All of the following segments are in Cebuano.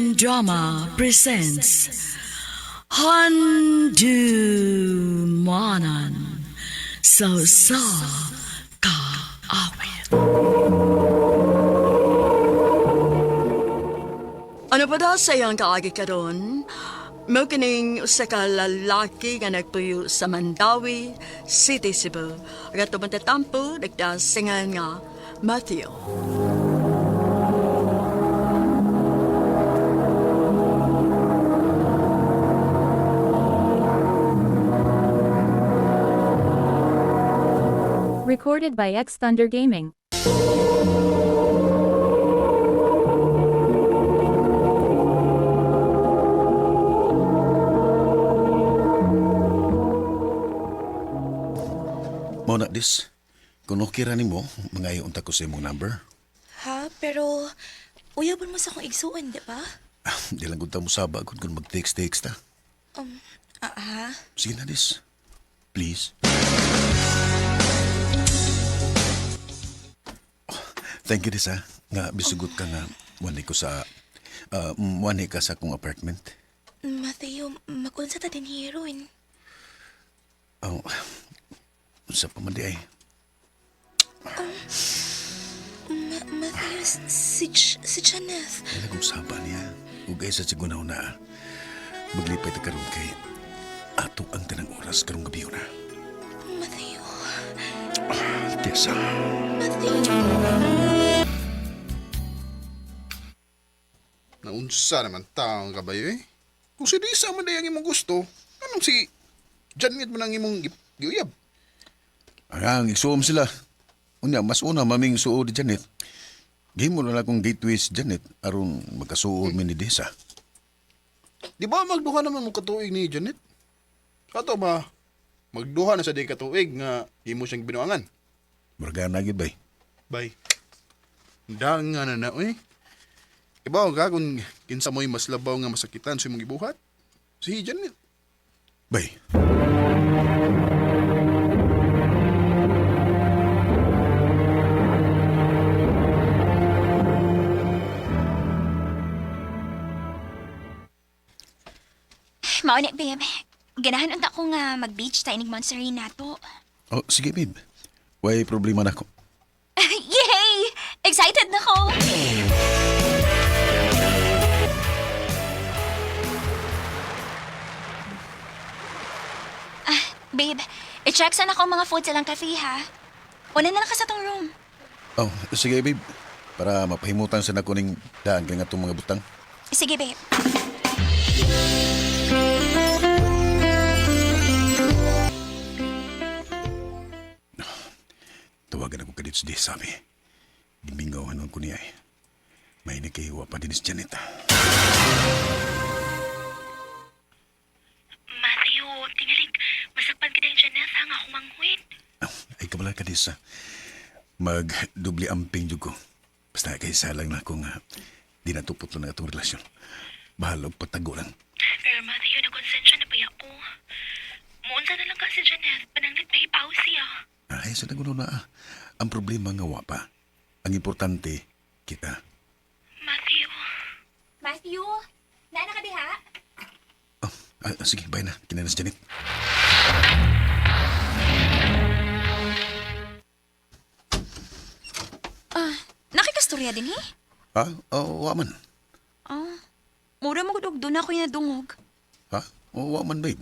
Audio Drama presents Handu Manan So Sa Ka Awit. Ano pa daw sa iyang kaagi karon? Mao kining usa ka lalaki nga nagtuyo sa Mandawi City, Cebu. Ang atong matatampo, nagdasingan nga Matthew. Recorded by X Thunder Gaming. Mao na dis. Kung okay ra nimo, mangayo unta ko sa imong number. Ha? Pero uyabon mo sa akong igsuon, di ba? Ah, di lang gud ta mosaba gud kung mag-text-text ta. Ha? Sige na dis. Please. Oh, thank you dis ha. Nga bisugot ka nga wani ko sa wani ka sa akong apartment. Mateo, mag-unsa ta din heroin. Oh, unsa pa man di ay. Mateo, si Janeth. Dili kong saba niya. Ug ay sa sigunaw na maglipay ta karon kay ato ang tanang oras karong gabi na. Mateo, Tessa. Mateo. Naunsa naman taong kabayo eh. Kung si Lisa man day ang imong gusto, anong si Janet man ang imong giuyab? Ang isuom sila. Unya, mas una maming suod ni Janet. Gihimo na lang akong gateway si Janet aron magkasuod mi ni Desa. Di ba magduha naman mo katuig ni Janet? Ato ba, magduha na sa di katuig nga imo siyang binuangan. Murga na gid bay. Bay. Danga na na eh. Ibaw ka kung kinsa mo'y mas labaw nga masakitan sa imong gibuhat. Si Janet. Bay. Mao ni, babe. Ganahan unta ko nga mag-beach ta inig Montserrat nato. Oh, sige babe. Way problema na ko. Yay! Excited na ko! Ah, babe, i-check sana ko ang mga food sa lang cafe, ha? Una na lang ka sa tong room. Oh, sige babe. Para mapahimutan sa nako ning daan kay nga itong mga butang. Sige, babe. Tawagan ako kadit si Desa, sabi. Gimingaw hanon ko niya eh. May nakahiwa pa din si Janet. Mateo, tingalig, masakpan ka din Janeth ha nga humanghuin. Oh, ay kabala ka Desa. Magdubli amping jud ko. Basta kay lang na kung di natupot lang ang atong relasyon. Bahala og patago lang. Pero Mateo, nagkonsensya na ba ako? Muunsa na lang ka si Janeth, pananglit may ipaw siya. Ay, sa nagulo na ah. Ang problema nga wa pa. Ang importante, kita. Mateo. Matthew, naana ka diha? Oh, sige, bye na. Kinanas Janet. Nakikastorya din, eh? Ha? Oh, wa man. Oh, mura mo gud og doon ako yung nadungog. Ha? Oh, wa man, babe.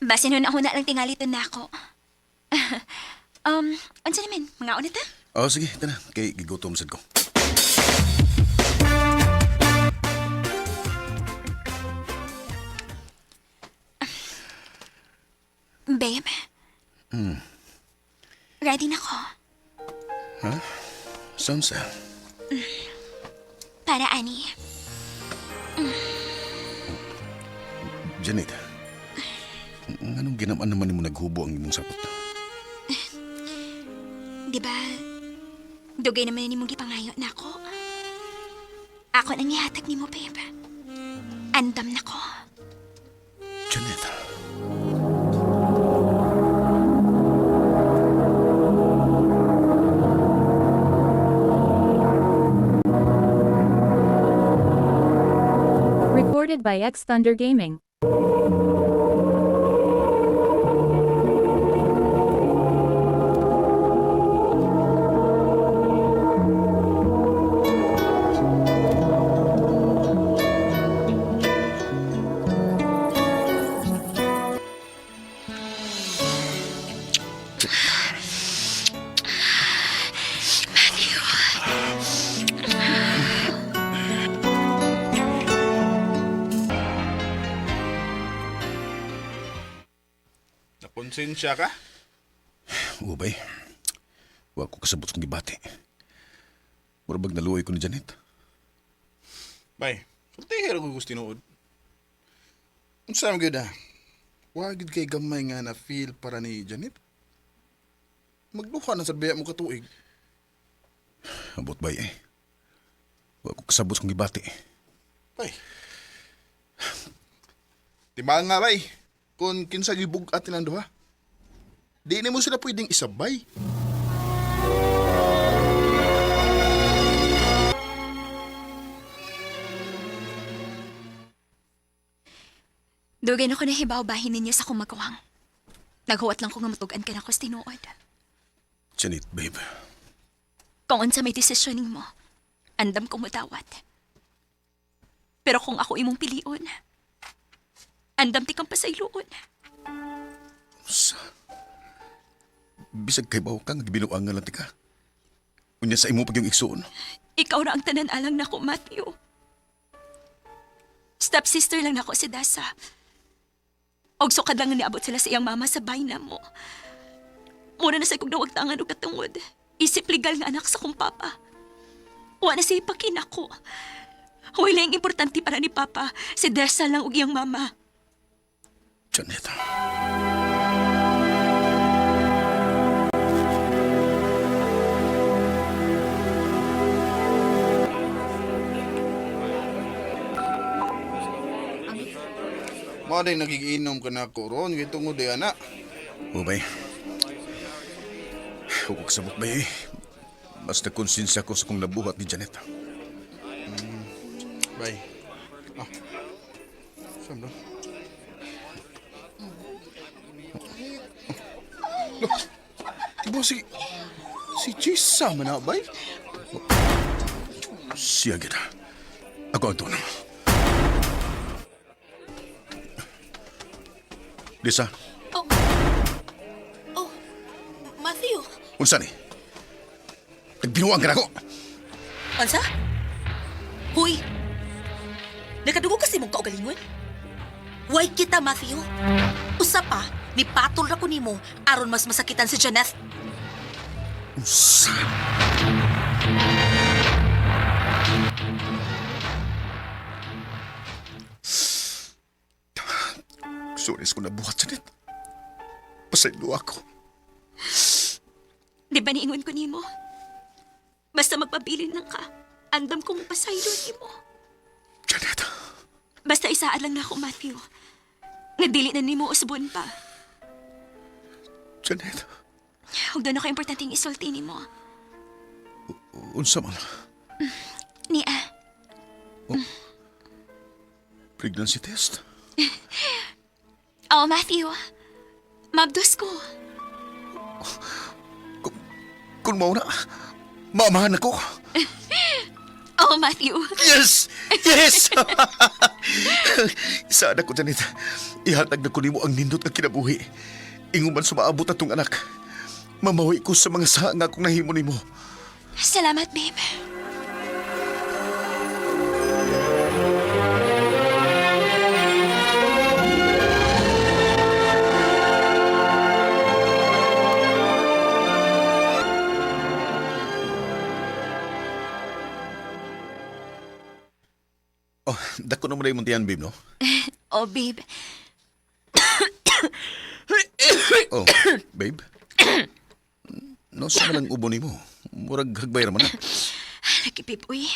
Basin nun ako na lang tingaliton na ako. Unsa naman? Mga una ta? Oh, sige, tana. Kay gigutom sad ko. Babe. Ready na ko. Sounds, Para ani. Janet. Anong ginaman naman nimo naghubo ang imong sapot? Di ba? Dugay naman ni mong gipangayo na ako. Ako nang ihatag nimo, babe. Andam na ko. Janet. Recorded by X Thunder Gaming. Nakonsensya ka? Ubay, wa ko kasabot kong gibati. Murabag naluoy ko ni Janet. Bay, sultihi ra ko gusto tinuod. Unsa man gyud ah? Wa gyud kay gamay nga na feel para ni Janet. Magduha na sa biya mo katuig. Ambot bay eh. Wa ko kasabot kong gibati. Bay. Timbang nga bay, kung kinsa gibug-at nilang duha. Di nimo sila pwedeng isabay. Dugay na ko nahibaw bahin ninyo sa akong magawang. Naghuwat lang ko nga matugan ka na ko sa tinuod. Janet, babe. Kung unsa may desisyon nimo, andam ko mudawat. Pero kung ako imong pilion, andam ti kang pasayloon. Sa... Bisag kay bawo ka, nga gibinuangan lang ti ka. Unya sa imo pag yung igsuon. Ikaw ra ang tanan alang nako, Matthew. Stepsister lang nako si Dasa. Og sukad lang nga niabot sila sa iyang mama sa bahay na mo. Mura na sa kong nawagtangan og katungod. Isip legal nga anak sa kong papa. Wa na siya ipakinako. Wala yung importante para ni papa. Si Desa lang og iyang mama. Janet. Mao day nagigiinom ka na ko ron kay tungod di ana. Ubay. Huwag ko kasabot bay eh. Mas nagkonsensya ko sa kong nabuhat ni Janet. Bay. Ah. Saan ba? Bo, si... Si Chisa man na, bay? Siya gid. Ako ang tunong. Lisa, Oh. Oh, Matthew. unsa ni? Nagbinuang ka na ako. Unsa? Huy. Nakadugo kasi mong kaugalingon? Way kita, Matthew. Usa pa, ni patol ra ko nimo aron mas masakitan si Janeth. Unsa? Sorry sa kong nabuhat, Janet. Pasaylo ako. Di ba niingon ko nimo? Basta magpabilin lang ka. Andam kong pasaylo nimo. Janet. Basta isaan lang na ako, Matthew. Nga dili na nimo usbon pa. Janet. Huwag doon ako importanteng isulti nimo. Unsa man? Nia, Pregnancy test? oh Matthew. Mabdos ko. Kung mao na, maamahan ako. Oh, Matthew. Yes! Yes! Saan ako, Janet? Ihatag na ko nimo ang nindot nga kinabuhi. Ingon man sumaabot atong anak. Mamawi ko sa mga saa nga akong nahimo nimo. Salamat, babe. Oh, dako naman na yung muntian, babe, no? Oh, babe. Oh, babe? No, sa malang ubo nimo. Murag hagbay ra man na. Lagi, babe, uy.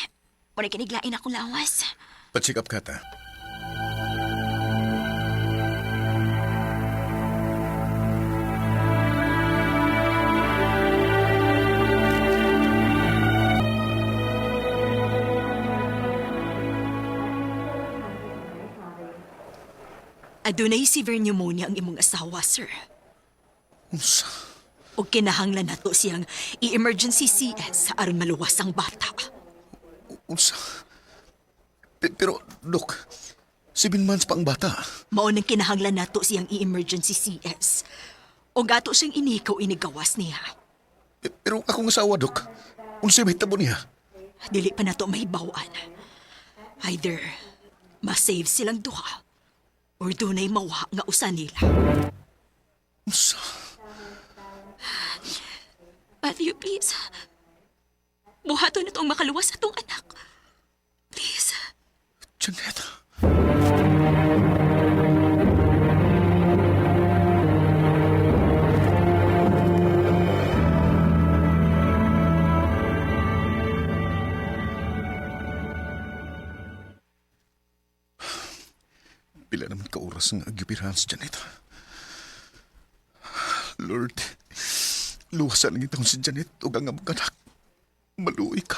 Muna kiniglain akong lawas. Pa-check up ka ta. Adunay severe pneumonia ang imong asawa, sir. Unsa? O kinahanglan nato siyang i-emergency CS aron maluwas ang bata. Unsa? Pero, Dok, 7 months pa ang bata. Mao nang kinahanglan nato siyang i-emergency CS. O gato siyang inikaw inigawas niya. Pero akong asawa, Dok, unsa may tabo niya? Dili pa nato mahibaw-an. Either ma-save silang duha or dunay mawa nga usa nila. Unsa? Matthew, please. Buhaton na itong makaluwas atong anak. Please. Janet. Pila naman ka oras nga agyupirahan si Janet. Lord, luwasan lang itong si Janet ug ang among anak. Maluoy ka.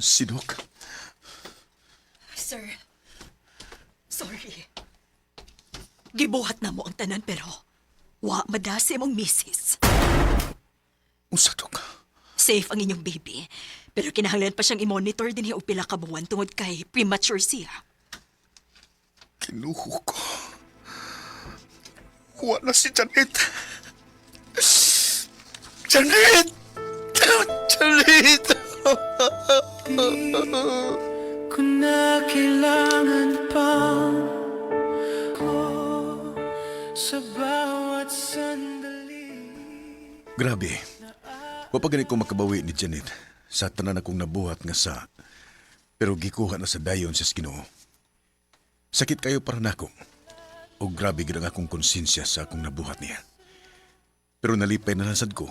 Si Doc. Sir, sorry. Gibuhat na mo ang tanan pero wa madasi mong misis. Unsa, Doc? Safe ang inyong baby. Pero kinahanglan pa siyang i-monitor din og pila ka buwan tungod kay premature siya. Kinuho ko. Wala si Janet. Janet! Janet! Kung na kailangan pa ko sa bawat sandali. Grabe. Wa pa gani ko makabawi ni Janet sa tanan akong nabuhat nga sa pero gikuha na sa dayon sa Ginoo. Sakit kayo para nako. O grabe gid ang akong konsensya sa akong nabuhat niya. Pero nalipay na lang sad ko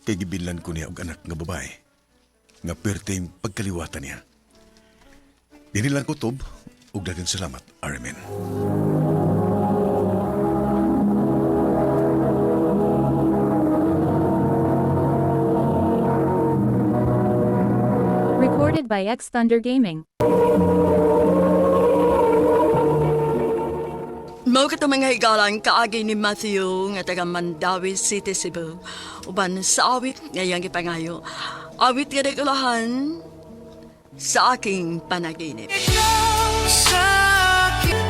kay gibillan ko niya og anak nga babae nga perteng pagkaliwatan niya. Dinilan ko tob ug daghang salamat, Armin. Recorded by X Thunder Gaming. Mao kato mga higalan kaagi ni Matthew nga taga Mandawi City, Cebu. Uban sa awit nga iyang gipangayo. Awit nga nagulahan sa aking panaginip. Ikaw sa akin,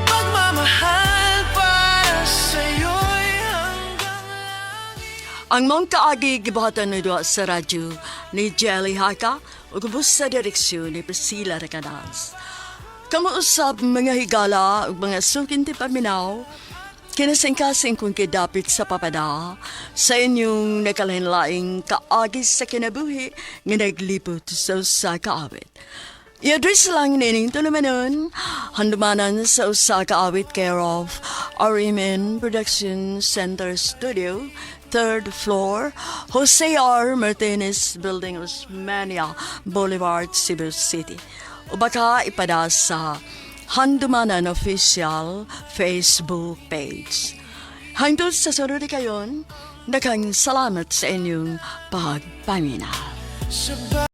pagmamahal para sa'yo'y hanggang langit. Ang mong kaagi gibuhatan ni duha sa radyo ni Jelly Haka ug ubos sa direksyon ni Priscilla Recanas. Kamuusap mga higala ug mga sukin ti paminaw, kinasingkasing kung kidapit sa papada sa inyong nakalain-laing kaagi sa kinabuhi nga naglipot sa usa ka awit. I-address lang nining tulumanon, handumanan sa usa ka awit care of RMN Production Center Studio, third floor, Jose R. Martinez Building, Osmania Boulevard, Cebu City. O baka ipada sa Handumanan Official Facebook page. Hangtod sa sunod kayon, daghang salamat sa inyong pagpaminaw. Sa